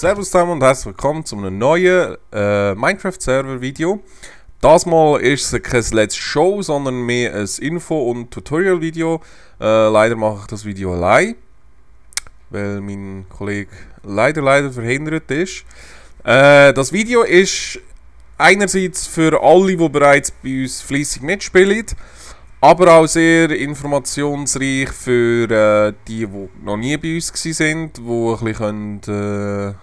Servus zusammen und herzlich willkommen zu einem neuen Minecraft-Server-Video. Das Mal ist es kein Let's Show, sondern mehr ein Info- und Tutorial-Video. Leider mache ich das Video allein, weil mein Kollege leider verhindert ist. Das Video ist einerseits für alle, die bereits bei uns fleissig mitspielen, aber auch sehr informationsreich für die noch nie bei uns waren, die ein bisschen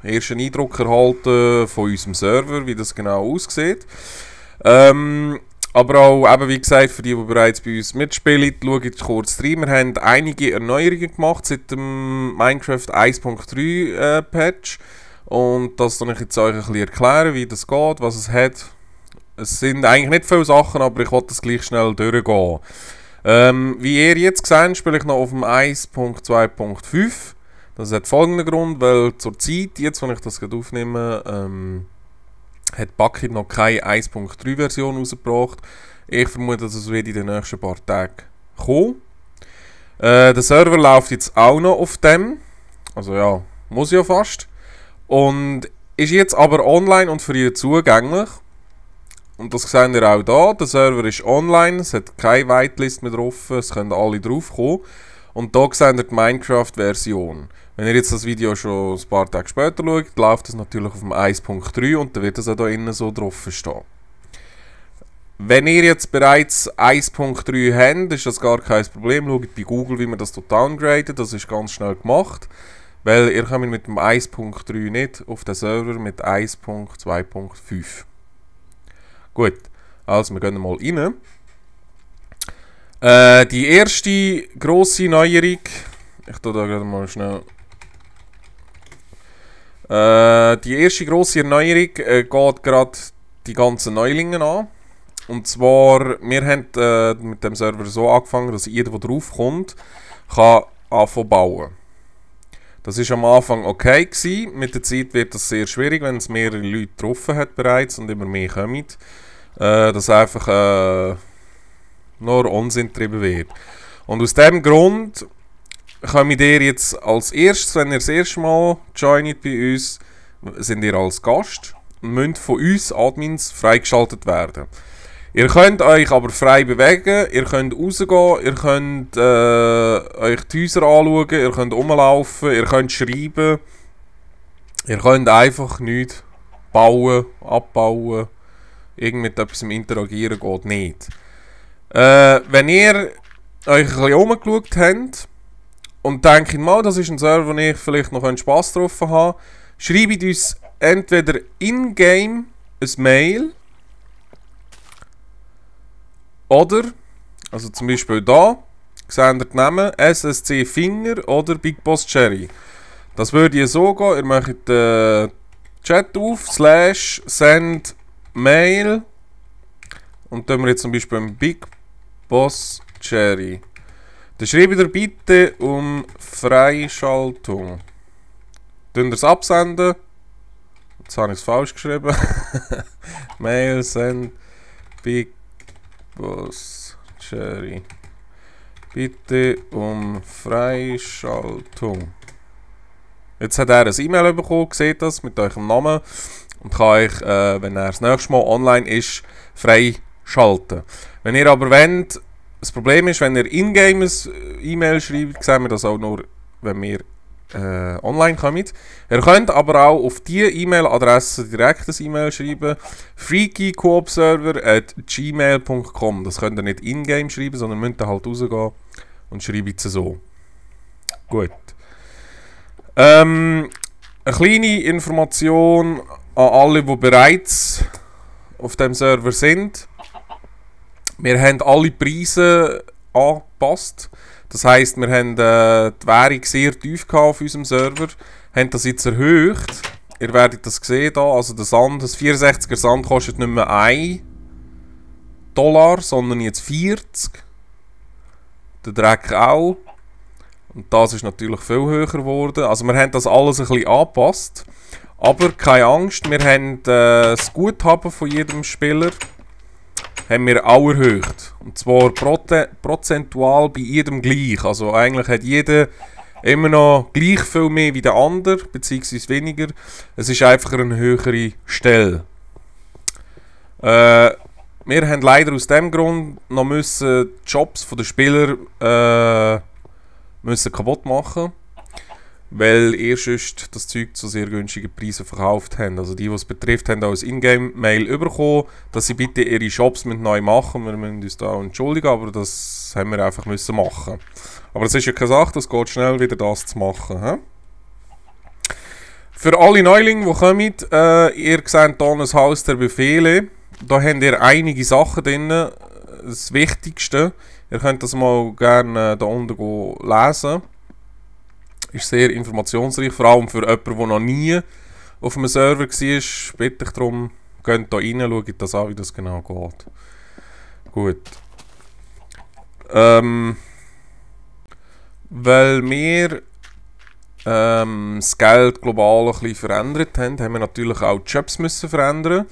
ersten Eindruck erhalten von unserem Server, wie das genau aussieht. Aber auch, eben, wie gesagt, für die bereits bei uns mitspielen, schaut kurz rein. Wir haben einige Erneuerungen gemacht seit dem Minecraft 1.3 Patch. Und das kann ich jetzt euch ein bisschen erklären, wie das geht, was es hat. Es sind eigentlich nicht viele Sachen, aber ich wollte das gleich schnell durchgehen. Wie ihr jetzt seht, spiele ich noch auf dem 1.2.5. Das hat folgenden Grund, weil zur Zeit, jetzt wenn ich das gerade aufnehme, hat Bucket noch keine 1.3 Version rausgebracht. Ich vermute, dass es wird in den nächsten paar Tagen kommen. Der Server läuft jetzt auch noch auf dem. Also ja, muss ja fast. Und ist jetzt aber online und für ihr zugänglich. Und das seht ihr auch da. Der Server ist online, es hat keine Whitelist mehr drauf, es können alle drauf kommen. Und da seht ihr die Minecraft-Version. Wenn ihr jetzt das Video schon ein paar Tage später schaut, läuft es natürlich auf dem 1.3 und dann wird es auch da innen so drauf stehen. Wenn ihr jetzt bereits 1.3 habt, ist das gar kein Problem. Schaut bei Google, wie man das downgradet, das ist ganz schnell gemacht. Weil ihr kommt mit dem 1.3 nicht auf den Server mit 1.2.5. Gut, also wir gehen mal rein. Die erste grosse Neuerung, ich tue da gerade mal schnell. Die erste grosse Erneuerung geht gerade die ganzen Neulinge an. Und zwar, wir haben mit dem Server so angefangen, dass jeder, der drauf kommt, kann anfangen bauen. Das war am Anfang okay gewesen. Mit der Zeit wird das sehr schwierig, wenn es mehrere Leute getroffen hat bereits und immer mehr kommen. Dass einfach nur Unsinn getrieben wird. Und aus diesem Grund kommt ihr jetzt als erstes, wenn ihr das erste Mal joint bei uns, sind ihr als Gast und müsst von uns Admins freigeschaltet werden. Ihr könnt euch aber frei bewegen, ihr könnt rausgehen, ihr könnt euch die Häuser anschauen, ihr könnt rumlaufen, ihr könnt schreiben. Ihr könnt einfach nichts bauen, abbauen, irgend mit etwas interagieren geht nicht. Wenn ihr euch ein bisschen umgeschaut habt und denkt, mal, das ist ein Server, wo ich vielleicht noch Spass drauf habe, schreibt uns entweder in-game ein Mail oder, also zum Beispiel da, seht ihr die Namen SSC Finger oder Big Boss Cherry. Das würde so gehen, ihr macht den Chat auf, /send Mail und dann wir jetzt zum Beispiel Big Boss Cherry. Dann schreibt ihr bitte um Freischaltung. Dann ihr es absenden. Jetzt habe ich es falsch geschrieben. Mail send Big Boss Cherry. Bitte um Freischaltung. Jetzt hat er ein E-Mail bekommen, seht das mit eurem Namen und kann euch, wenn er das nächste Mal online ist, freischalten. Wenn ihr aber wollt, das Problem ist, wenn ihr in-game ein E-Mail schreibt, sehen wir das auch nur, wenn wir online kommen. Ihr könnt aber auch auf diese E-Mail-Adresse direkt ein E-Mail schreiben. freakycoopserver@gmail.com. Das könnt ihr nicht in-game schreiben, sondern müsst ihr halt rausgehen und schreibt es so. Gut. Eine kleine Information an alle, die bereits auf dem Server sind. Wir haben alle Preise angepasst. Das heisst, wir haben die Währung sehr tief auf unserem Server, haben das jetzt erhöht. Ihr werdet das sehen hier, also der Sand, das 64er Sand kostet nicht mehr $1, sondern jetzt 40. Der Dreck auch. Und das ist natürlich viel höher geworden. Also wir haben das alles ein bisschen angepasst. Aber keine Angst, wir haben das Guthaben von jedem Spieler haben wir auch erhöht. Und zwar prozentual bei jedem gleich. Also eigentlich hat jeder Immer noch gleich viel mehr wie der andere, beziehungsweise weniger. Es ist einfach eine höhere Stelle. Wir haben leider aus dem Grund noch müssen die Jobs der Spieler müssen kaputt machen, weil ihr sonst das Zeug zu sehr günstigen Preisen verkauft haben. Also die es betrifft, haben auch ein Ingame-Mail bekommen, dass sie bitte ihre Jobs neu machen. Wir müssen uns da auch entschuldigen, aber das haben wir einfach müssen machen. Aber es ist ja keine Sache, es geht schnell wieder das zu machen. He? Für alle Neulinge, die kommen, ihr seht hier ein Haus der Befehle. Da habt ihr einige Sachen drin. Das Wichtigste, ihr könnt das mal gerne da unten lesen. Ist sehr informationsreich, vor allem für jemanden, der noch nie auf einem Server war. Bitte ich darum, geht da rein, schaut das an, wie das genau geht. Gut. Weil wir das Geld global ein bisschen verändert haben, haben wir natürlich auch die Jobs müssen verändern.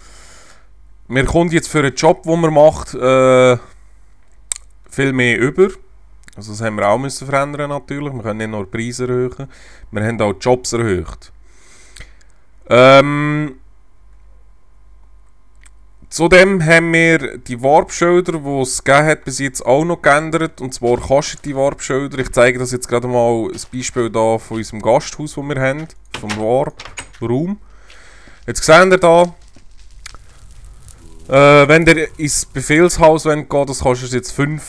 Wir kommen jetzt für einen Job, den man macht, viel mehr über. Also das haben wir auch müssen verändern natürlich. Wir können nicht nur die Preise erhöhen, wir haben auch die Jobs erhöht. Zudem haben wir die Warp-Schilder, die es gegeben hat, bis jetzt auch noch geändert. Und zwar kosten die Warp-Schilder. Ich zeige das jetzt gerade mal ein Beispiel da von unserem Gasthaus, das wir haben. Vom Warp-Raum. Jetzt seht ihr da, wenn ihr ins Befehlshaus geht, das kostet jetzt $5.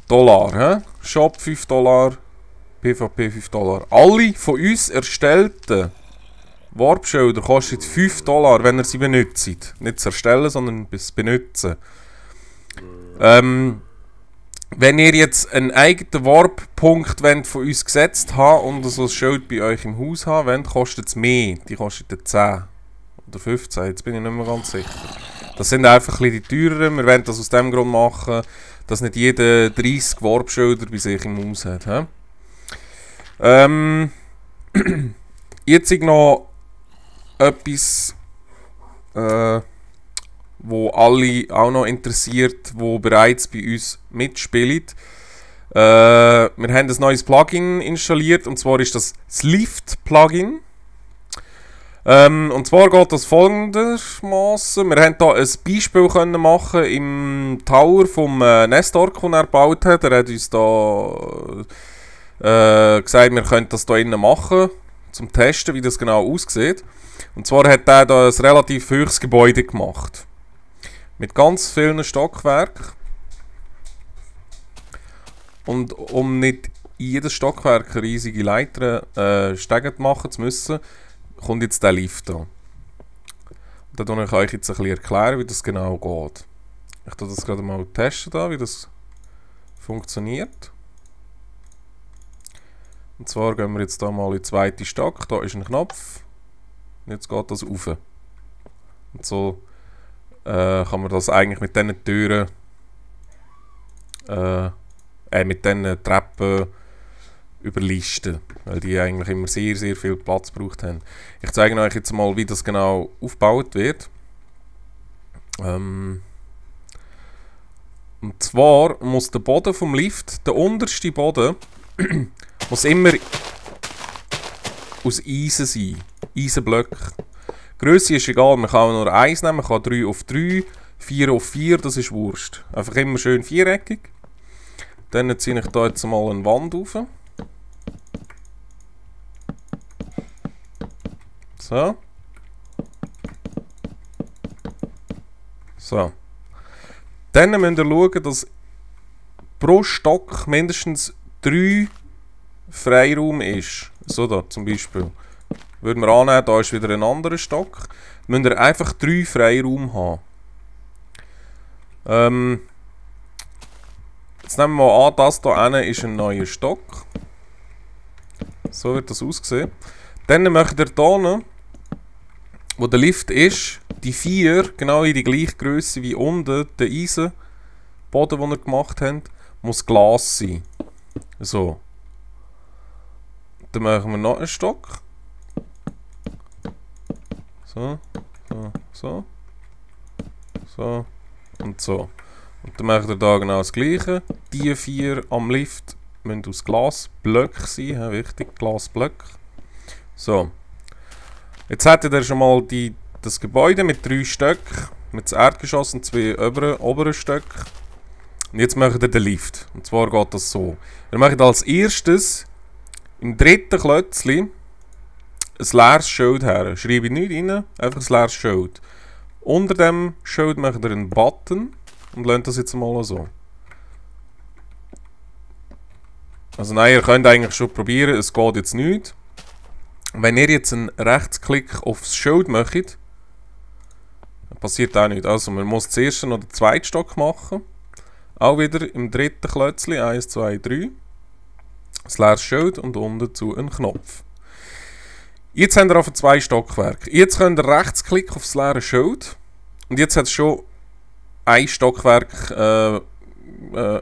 He? Shop $5, PvP $5. Alle von uns erstellten Warp-Schilder kosten $5, wenn ihr sie benutzt. Nicht zu erstellen, sondern zu benutzen. Wenn ihr jetzt einen eigenen Warp-Punkt von uns gesetzt habt und so ein Schild bei euch im Haus haben wollt, kostet es mehr. Die kostet 10 oder 15, jetzt bin ich nicht mehr ganz sicher. Das sind einfach ein bisschen die teureren. Wir wollen das aus dem Grund machen, dass nicht jeder 30 Warp-Schilder bei sich im Haus hat. Jetzt noch etwas, wo alle auch noch interessiert, wo bereits bei uns mitspielen. Wir haben ein neues Plugin installiert, und zwar ist das Lift-Plugin. Und zwar geht das folgendermaßen: Wir haben hier ein Beispiel können machen im Tower vom Nestork, den er gebaut hat. Er hat uns da gesagt, wir können das hier innen machen, zum Testen, wie das genau aussieht. Und zwar hat er da ein relativ hohes Gebäude gemacht. Mit ganz vielen Stockwerken. Und um nicht in jedes Stockwerk eine riesige Leiter Stege machen zu müssen, kommt jetzt der Lift da. Da kann ich euch jetzt ein bisschen erklären, wie das genau geht. Ich tue das gerade mal testen, da, wie das funktioniert. Und zwar gehen wir jetzt da mal in den zweiten Stock. Da ist ein Knopf. Und jetzt geht das rauf. Und so kann man das eigentlich mit diesen Türen, mit diesen Treppen überlisten, weil die eigentlich immer sehr, sehr viel Platz gebraucht haben. Ich zeige euch jetzt mal, wie das genau aufgebaut wird. Und zwar muss der Boden vom Lift, der unterste Boden, muss immer aus Eisen sein. Eisenblöcke. Die Grösse ist egal, man kann nur 1 nehmen, man kann 3 auf 3, 4 auf 4, das ist Wurst. Einfach immer schön viereckig. Dann ziehe ich da jetzt mal eine Wand auf. So. So. Dann müsst ihr schauen, dass pro Stock mindestens 3 Freiraum ist. So da zum Beispiel. Würden wir annehmen, da ist wieder ein anderer Stock. Müsst ihr einfach 3 Freiraum haben. Jetzt nehmen wir mal an, das hier hinten ist ein neuer Stock. So wird das aussehen. Dann möchtet ihr hier, wo der Lift ist, die 4 genau in die gleiche Größe wie unten der Eisenboden, den ihr gemacht habt, muss Glas sein. So. Dann machen wir noch einen Stock. So, so, so. Und so. Und dann macht ihr da genau das gleiche. Die 4 am Lift müssen aus Glasblöcken sein, wichtig, Glasblöcke. So. Jetzt hättet ihr schon mal das Gebäude mit 3 Stöcken, mit dem Erdgeschoss und 2 oberen Stöcken. Und jetzt macht ihr den Lift. Und zwar geht das so. Ihr macht als erstes im dritten Klötzchen ein leeres Schild her. Schreibe nichts rein, einfach ein leeres Schild. Unter dem Schild macht ihr einen Button und lasst das jetzt mal so. Also nein, ihr könnt eigentlich schon probieren, es geht jetzt nicht. Wenn ihr jetzt einen Rechtsklick aufs Schild macht, passiert auch nicht. Also man muss zuerst noch den zweiten Stock machen. Auch wieder im dritten Klötzchen, 1, 2, 3. Das leeres Schild und unten dazu einen Knopf. Jetzt habt ihr auf 2 Stockwerke. Jetzt könnt ihr Rechtsklick auf das leere Schild. Und jetzt hat es schon ein Stockwerk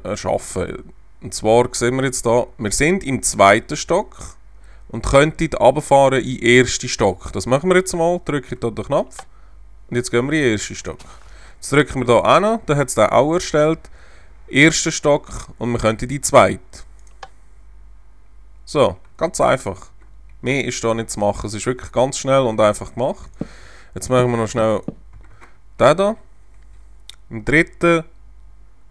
erschaffen. Und zwar sehen wir jetzt hier, wir sind im 2. Stock und könnten runterfahren in den 1. Stock. Das machen wir jetzt mal. Drücke hier den Knopf. Und jetzt gehen wir in den 1. Stock. Jetzt drücken wir hier an, dann hat es den auch erstellt. 1. Stock und wir könnten die 2. So, ganz einfach. Mehr ist da nicht zu machen. Es ist wirklich ganz schnell und einfach gemacht. Jetzt machen wir noch schnell den hier. Im dritten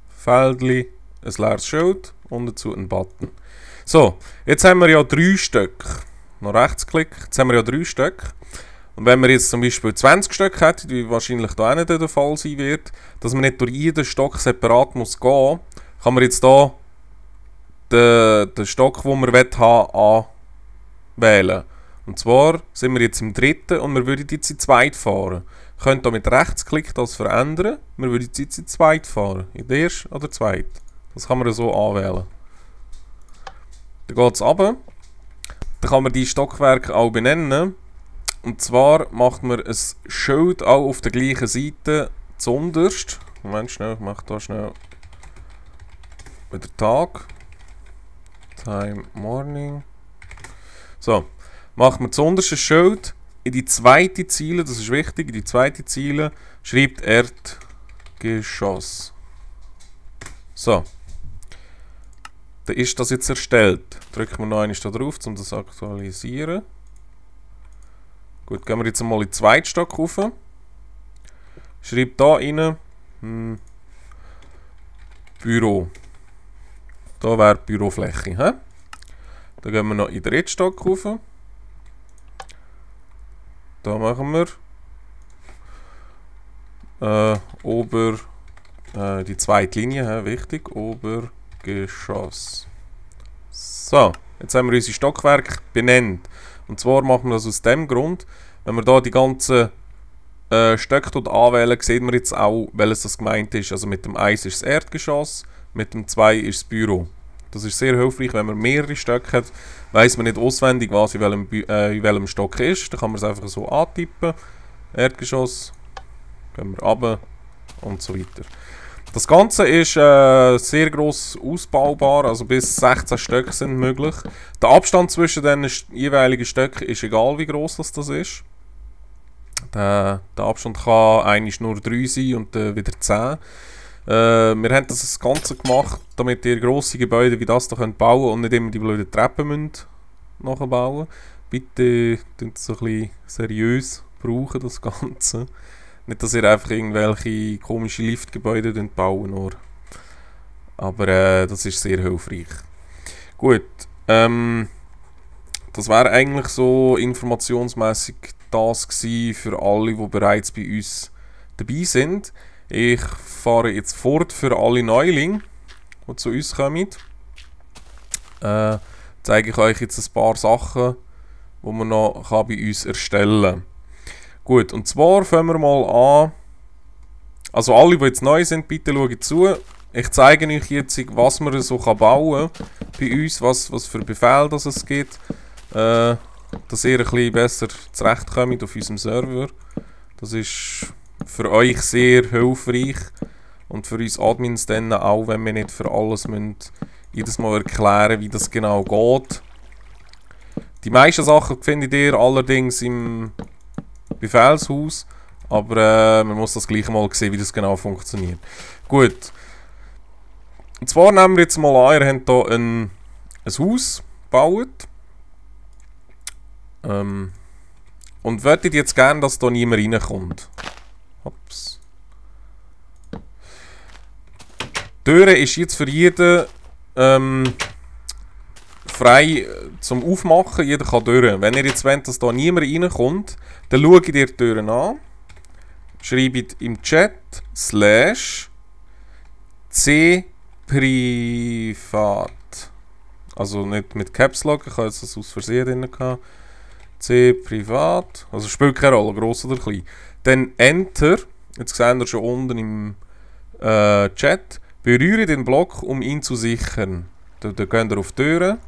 Feldchen ein leeres Schild und dazu einen Button. So, jetzt haben wir ja 3 Stück. Noch Rechtsklick. Jetzt haben wir ja 3 Stück. Und wenn wir jetzt zum Beispiel 20 Stück hätten, wie wahrscheinlich da auch nicht der Fall sein wird, dass man nicht durch jeden Stock separat muss gehen, kann man jetzt hier den Stock, den wir haben, anwählen. Und zwar sind wir jetzt im 3. und wir würden jetzt in 2 fahren. Ihr könnt hier mit Rechtsklick das verändern. Wir würden jetzt in 2 fahren. In der 1. oder 2. Das kann man so anwählen. Dann geht es runter. Dann kann man die Stockwerke auch benennen. Und zwar macht man ein Schild auch auf der gleichen Seite zuunterst. Moment schnell, ich mache da schnell wieder Tag. Time Morning. So, macht man zuunterst ein Schild. In die zweite Zeile, das ist wichtig, in die zweite Zeile schreibt Erdgeschoss. So. Dann ist das jetzt erstellt. Drücken wir noch einmal da drauf, um das zu aktualisieren. Gut, gehen wir jetzt mal in den zweiten Stock rauf. Schreibt da rein Büro. Da wäre die Bürofläche. He? Dann gehen wir noch in den dritten Stock rauf. Da machen wir die zweite Linie, wichtig, Obergeschoss. So, jetzt haben wir unsere Stockwerke benannt. Und zwar machen wir das aus dem Grund, wenn wir hier die ganzen Stöcke anwählen, sieht man jetzt auch, welches das gemeint ist. Also mit dem 1 ist das Erdgeschoss, mit dem 2 ist das Büro. Das ist sehr hilfreich, wenn man mehrere Stöcke hat, weiss man nicht auswendig, was in welchem Stock ist. Dann kann man es einfach so antippen. Erdgeschoss, gehen wir runter und so weiter. Das Ganze ist sehr gross ausbaubar, also bis 16 Stöcke sind möglich. Der Abstand zwischen den jeweiligen Stöcken ist egal, wie gross das ist. Der Abstand kann eigentlich nur 3 sein und wieder 10. Wir haben das Ganze gemacht, damit ihr grosse Gebäude wie das hier bauen könnt und nicht immer die blöden Treppen nachbauen. Bitte tun das so ein bisschen seriös brauchen, das Ganze. Nicht, dass ihr einfach irgendwelche komischen Liftgebäude bauen nur. Aber das ist sehr hilfreich. Gut, das wäre eigentlich so informationsmäßig das gewesen für alle, die bereits bei uns dabei sind. Ich fahre jetzt fort für alle Neulinge, die zu uns kommen. Zeige ich euch jetzt ein paar Sachen, die man noch bei uns erstellen kann. Gut, und zwar fangen wir mal an. Also alle, die jetzt neu sind, bitte schaut zu. Ich zeige euch jetzt, was man so bauen kann bei uns, was für Befehle das es gibt. Dass ihr ein bisschen besser zurechtkommt auf unserem Server. Das ist für euch sehr hilfreich und für uns Admins dann auch, wenn wir nicht für alles jedes Mal erklären, wie das genau geht. Die meisten Sachen findet ihr allerdings im Befehlshaus, aber man muss das gleich mal sehen, wie das genau funktioniert. Gut. Und zwar nehmen wir jetzt mal an, ihr habt hier Haus baut. Und würdet jetzt gerne, dass da niemand reinkommt. Ups. Die Tür ist jetzt für jeden frei zum Aufmachen. Jeder kann durch. Wenn ihr jetzt wollt, dass da niemand reinkommt, dann schaut ihr die Türen an. Schreibt im Chat /c privat. Also nicht mit Caps Lock, ich habe jetzt das aus Versehen drin gehabt. C privat. Also spielt keine Rolle, gross oder klein. Dann Enter. Jetzt seht ihr schon unten im Chat. Berühre den Block, um ihn zu sichern. Da geht ihr auf die Türen.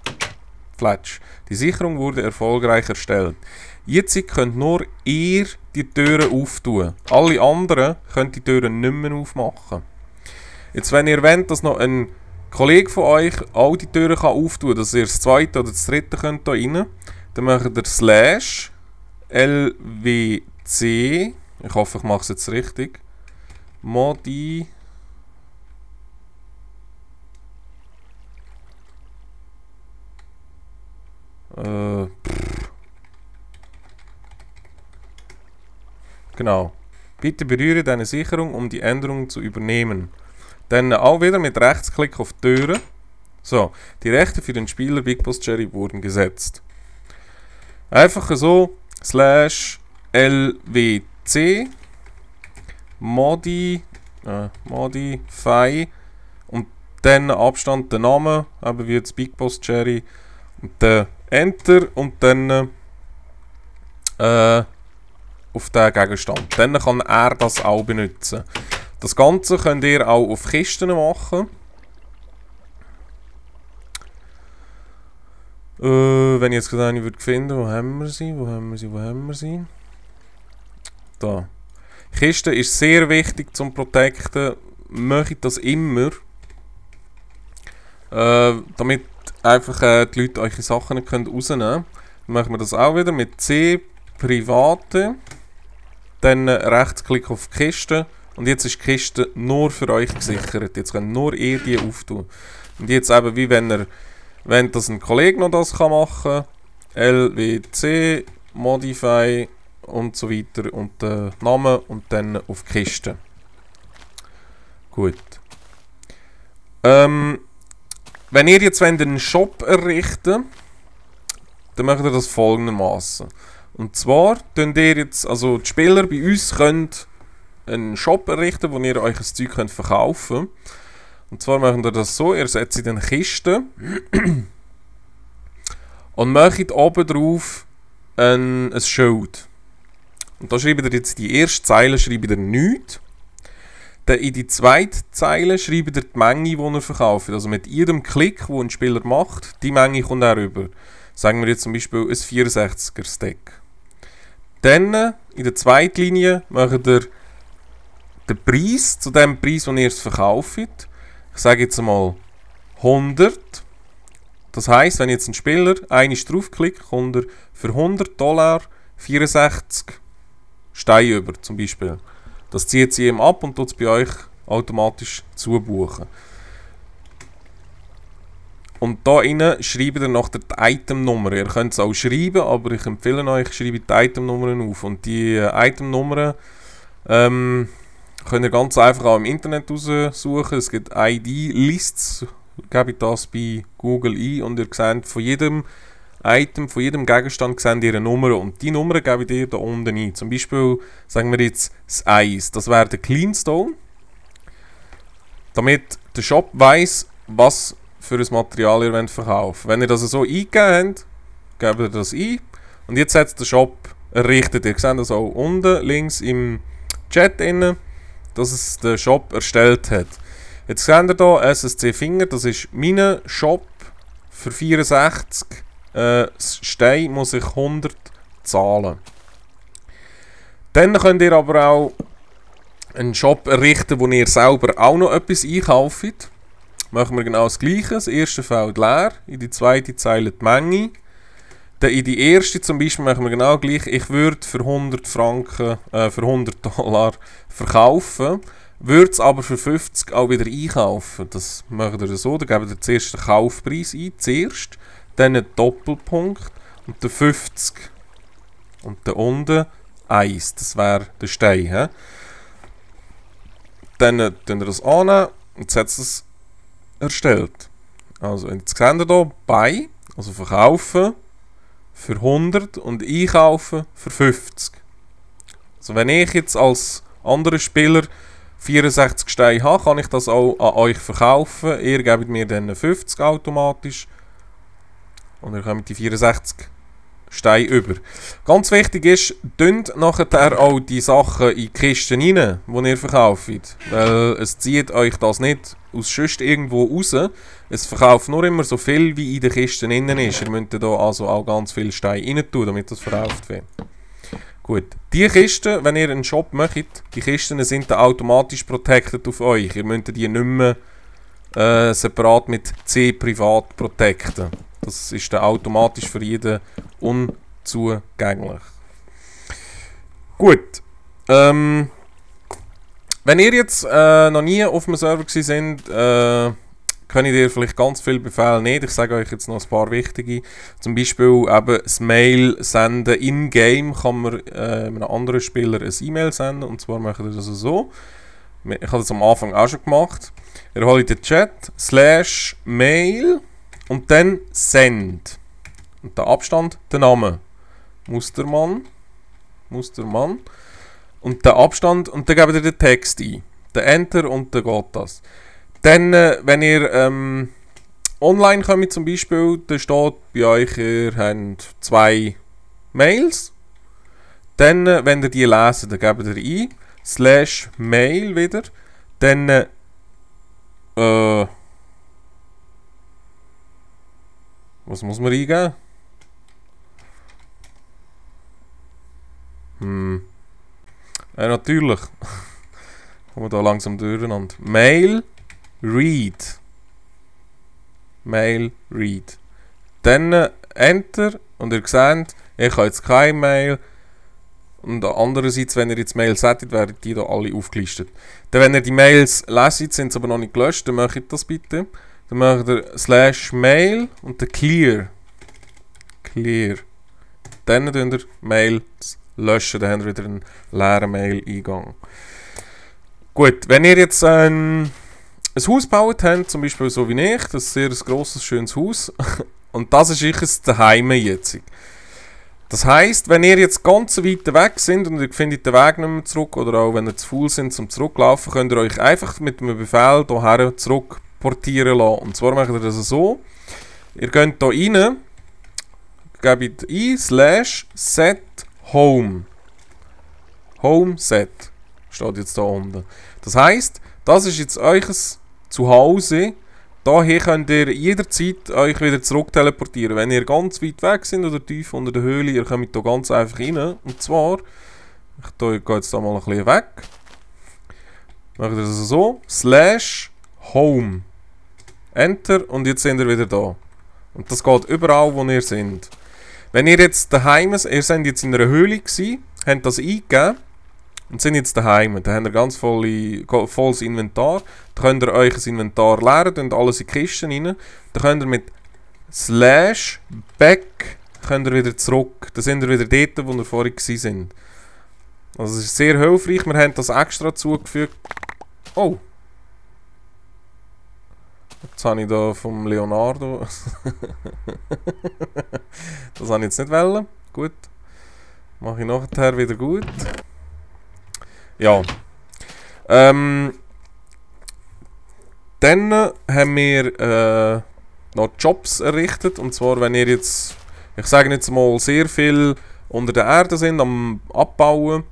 Fletsch. Die Sicherung wurde erfolgreich erstellt. Jetzt könnt nur ihr die Türen auftun. Alle anderen können die Türen nicht mehr aufmachen. Jetzt, wenn ihr wollt, dass noch ein Kollege von euch all die Türen auftun kann, dass ihr das zweite oder das dritte könnt da rein, dann macht ihr /lwc. Ich hoffe, ich mache es jetzt richtig. Modi. Genau. Bitte berühre deine Sicherung, um die Änderungen zu übernehmen. Dann auch wieder mit Rechtsklick auf die Türen. So, die Rechte für den Spieler Big Boss Jerry wurden gesetzt. Einfach so /lwc modify und dann Abstand, der Name, aber wie jetzt Big Boss Jerry und dann Enter und dann auf den Gegenstand. Dann kann er das auch benutzen. Das Ganze könnt ihr auch auf Kisten machen. Wenn ich jetzt gerade eine finden würde, wo haben wir sie? Da. Kiste ist sehr wichtig zum Protecten. Macht das immer. Damit einfach die Leute eure Sachen nicht rausnehmen können. Dann machen wir das auch wieder mit C private. Dann Rechtsklick auf die Kiste. Und jetzt ist die Kiste nur für euch gesichert. Jetzt könnt nur ihr die auftun. Und jetzt eben, wie wenn das ein Kollege noch das kann machen kann. LWC, Modify und so weiter. Und den Namen und dann auf die Kiste. Gut. Wenn ihr jetzt einen Shop errichten wollt, dann macht ihr das folgendermaßen. Und zwar könnt ihr jetzt, also die Spieler bei uns können einen Shop errichten, wo ihr euch das Zeug könnt verkaufen könnt. Und zwar machen wir das so, ihr setzt in eine Kiste und macht oben drauf ein Schild. Und da schreibt ihr jetzt die erste Zeile schreibt ihr nichts. Dann in die zweite Zeile schreibt ihr die Menge, die ihr verkauft. Also mit jedem Klick, den ein Spieler macht, die Menge kommt auch rüber. Sagen wir jetzt zum Beispiel ein 64er Stack. Dann in der zweiten Linie macht ihr den Preis zu dem Preis, den ihr es verkauft. Ich sage jetzt einmal 100. Das heisst, wenn jetzt ein Spieler einmal draufklickt, kommt er für $100 64 Steine über, zum Beispiel. Das zieht sie ihm ab und tut es bei euch automatisch zubuchen. Und da rein schreibt ihr nach der Itemnummer. Ihr könnt es auch schreiben, aber ich empfehle euch, schreibt die Itemnummern auf. Und die Itemnummern könnt ihr ganz einfach auch im Internet raussuchen. Es gibt ID-Lists. Gebt das bei Google ein und ihr seht von jedem Item, von jedem Gegenstand seht ihr eine Nummer. Und die Nummer gebt ihr da unten ein. Zum Beispiel, sagen wir jetzt das Eis. Das wäre der Cleanstone. Damit der Shop weiss, was für ein Material ihr verkaufen wollt. Wenn ihr das so eingegeben habt, gebt ihr das ein. Und jetzt hat der Shop errichtet. Ihr seht das auch unten links im Chat drin, dass es der Shop erstellt hat. Jetzt seht ihr hier SSC Finger, das ist mein Shop. Für 64 Steine muss ich 100 zahlen. Dann könnt ihr aber auch einen Shop errichten, wo ihr selber auch noch etwas einkauft. Machen wir genau das Gleiche. Das erste Feld leer, in die zweite Zeile die Menge. Dann in die erste zum Beispiel machen wir genau gleich. Ich würde für 100 Franken, für $100 verkaufen. würde es aber für 50 auch wieder einkaufen. Das macht ihr so, dann gebt ihr zuerst den Kaufpreis ein, zuerst, dann einen Doppelpunkt und den 50. Und da unten 1, das wäre der Stein. He? Dann könnt ihr das annehmen und setzt es erstellt. Also jetzt seht ihr hier, Buy, also verkaufen für 100 und einkaufen für 50. Also wenn ich jetzt als anderer Spieler 64 Steine habe, kann ich das auch an euch verkaufen. Ihr gebt mir dann 50 automatisch und ihr kommt die 64 Steine über. Ganz wichtig ist, dünnt nachher auch die Sachen in die Kisten rein, die ihr verkauft. Weil es zieht euch das nicht aus sonst irgendwo raus. Es verkauft nur immer so viel, wie in den Kisten innen ist. Ihr müsst da also auch ganz viele Steine rein tun, damit das verkauft wird. Gut, die Kisten, wenn ihr einen Shop macht, die Kisten sind dann automatisch protected auf euch. Ihr müsst die nicht mehr separat mit C privat protecten. Das ist dann automatisch für jeden unzugänglich. Gut. Wenn ihr jetzt noch nie auf dem Server gewesen sind, könnt ihr vielleicht ganz viele Befehle nicht. Ich sage euch jetzt noch ein paar wichtige. Zum Beispiel eben das Mail senden. In-game kann man einem anderen Spieler ein E-Mail senden. Und zwar macht ihr das so. Ich habe das am Anfang auch schon gemacht. Ihr holt den Chat, /mail und dann send. Und der Abstand, der Name. Mustermann. Und der Abstand, und dann gebt ihr den Text ein. Den Enter und dann geht das. Dann, wenn ihr online kommt zum Beispiel, dann steht bei euch, ihr habt 2 Mails. Dann, wenn ihr die lesen, dann gebt ihr ein, /mail wieder. Dann, was muss man eingeben? Ja, natürlich. Kommen wir da langsam durcheinander. Mail read. Dann Enter und ihr seht, ich habe jetzt keine Mail. Und andererseits, wenn ihr jetzt Mails hättet, werden die hier alle aufgelistet. Dann, wenn ihr die Mails leset, sind sie aber noch nicht gelöscht, dann macht ihr das bitte. Dann macht ihr /mail und dann clear. Dann könnt ihr Mails löschen, dann habt ihr wieder einen leeren Mail-Eingang. Gut, wenn ihr jetzt ein Haus gebaut habt, zum Beispiel so wie ich, das ist ein sehr grosses, schönes Haus, und das ist euch daheim jetzt. Das heisst, wenn ihr jetzt ganz weit weg sind und ihr findet den Weg nicht mehr zurück, oder auch wenn ihr zu faul sind zum Zurücklaufen, könnt ihr euch einfach mit einem Befehl hierher zurück portieren lassen. Und zwar macht ihr das so. Ihr geht hier rein, gebt ein /set home. Homeset steht jetzt da unten. Das heisst, das ist jetzt euch Zuhause. Daher könnt ihr jederzeit euch wieder zurück teleportieren. Wenn ihr ganz weit weg sind oder tief unter der Höhle, ihr kommt hier ganz einfach rein. Und zwar, ich gehe jetzt da mal ein bisschen weg. Macht ihr das so, /home. Enter und jetzt sind ihr wieder da. Und das geht überall, wo ihr seid. Wenn ihr jetzt daheim seid, ihr seid jetzt in einer Höhle gewesen, habt das eingegeben und sind jetzt daheim. Dann habt ihr ganz volles Inventar. Dann könnt ihr euch ein Inventar leeren, und alles in die Kisten rein. Dann könnt ihr mit /back könnt ihr wieder zurück. Dann sind ihr wieder dort, wo ihr vorher sind. Also es ist sehr hilfreich. Wir haben das extra zugefügt. Oh! Jetzt habe ich da vom Leonardo. Das habe ich jetzt nicht wollen. Gut. Mache ich nachher wieder gut. Ja. Dann haben wir noch Jobs errichtet. Und zwar, wenn ihr jetzt, ich sage jetzt mal, sehr viel unter der Erde sind, am Abbauen,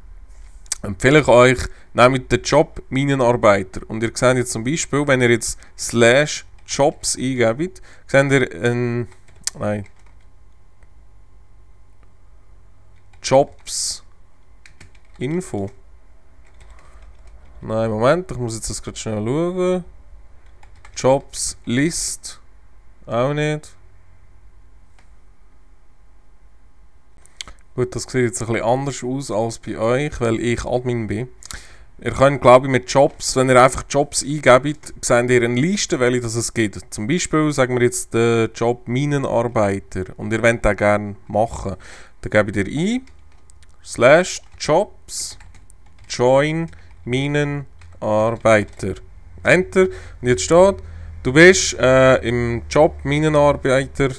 empfehle ich euch, nehmt den Job Minenarbeiter. Und ihr seht jetzt zum Beispiel, wenn ihr jetzt /jobs eingebt, seht ihr Jobs Info. Nein, Moment, ich muss jetzt das gerade schnell schauen. Jobs List. Auch nicht. Gut, das sieht jetzt ein bisschen anders aus als bei euch, weil ich Admin bin. Ihr könnt, glaube ich, mit Jobs, wenn ihr einfach Jobs eingebt, seht ihr eine Liste, welche das es gibt. Zum Beispiel, sagen wir jetzt den Job Minenarbeiter und ihr wollt den gerne machen. Dann gebt ihr ein, /Jobs, Join Minenarbeiter. Enter. Und jetzt steht, du bist im Job Minenarbeiter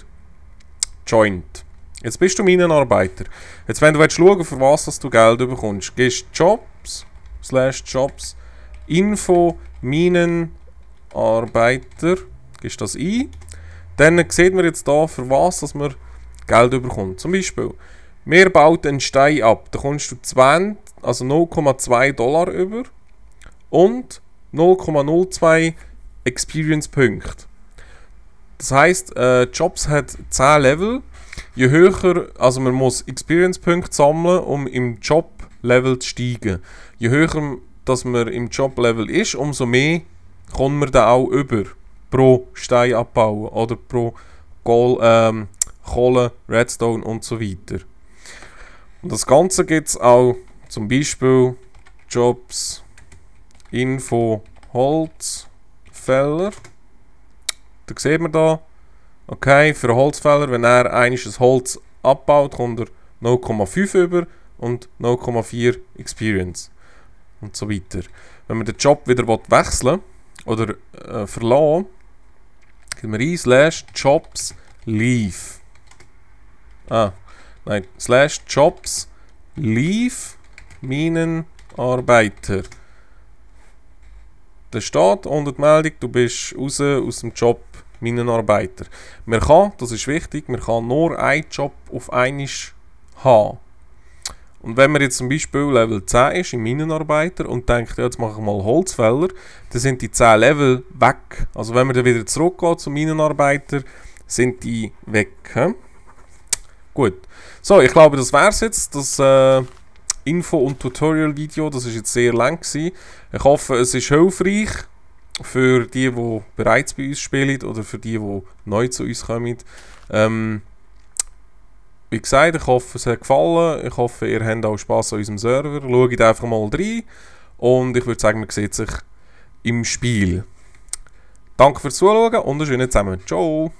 joined. Jetzt bist du Minenarbeiter. Jetzt, wenn du schauen, für was dass du Geld bekommst, gehst Jobs, /Jobs, Info, Minenarbeiter, gehst das ein. Dann sieht man jetzt hier, für was dass man Geld bekommt. Zum Beispiel, wir bauen einen Stein ab. Da kommst du 0,2 Dollar über und 0,02 Experience-Punkte. Das heisst, Jobs hat 10 Level. Je höher, also man muss Experience-Punkte sammeln, um im Job-Level zu steigen. Je höher dass man im Job-Level ist, umso mehr kommt man dann auch über. Pro Stein abbauen oder pro Kohle, Redstone und so weiter. Und das Ganze gibt es auch zum Beispiel Jobs, Info, Holzfäller. Da sieht man da, okay, für einen Holzfäller, wenn er ein Holz abbaut, kommt er 0,5 über und 0,4 Experience und so weiter. Wenn man den Job wieder wechseln oder verlassen, geben wir ein /Jobs leave. /Jobs leave Minenarbeiter. Da steht unter der Meldung, du bist raus aus dem Job Minenarbeiter. Man kann, das ist wichtig, man kann nur einen Job auf einmal haben. Und wenn man jetzt zum Beispiel Level 10 ist im Minenarbeiter und denkt, ja, jetzt mache ich mal Holzfäller, dann sind die 10 Level weg. Also wenn man dann wieder zurückgeht zum Minenarbeiter, sind die weg. He? Gut. So, ich glaube, das wäre es jetzt. Das Info- und Tutorial-Video, das ist jetzt sehr lang gewesen. Ich hoffe, es ist hilfreich für die bereits bei uns spielen oder für die neu zu uns kommen. Wie gesagt, ich hoffe, es hat gefallen. Ich hoffe, ihr habt auch Spass an unserem Server. Schaut einfach mal rein. Und ich würde sagen, man sieht sich im Spiel. Danke fürs Zuschauen und einen schönen zusammen. Ciao!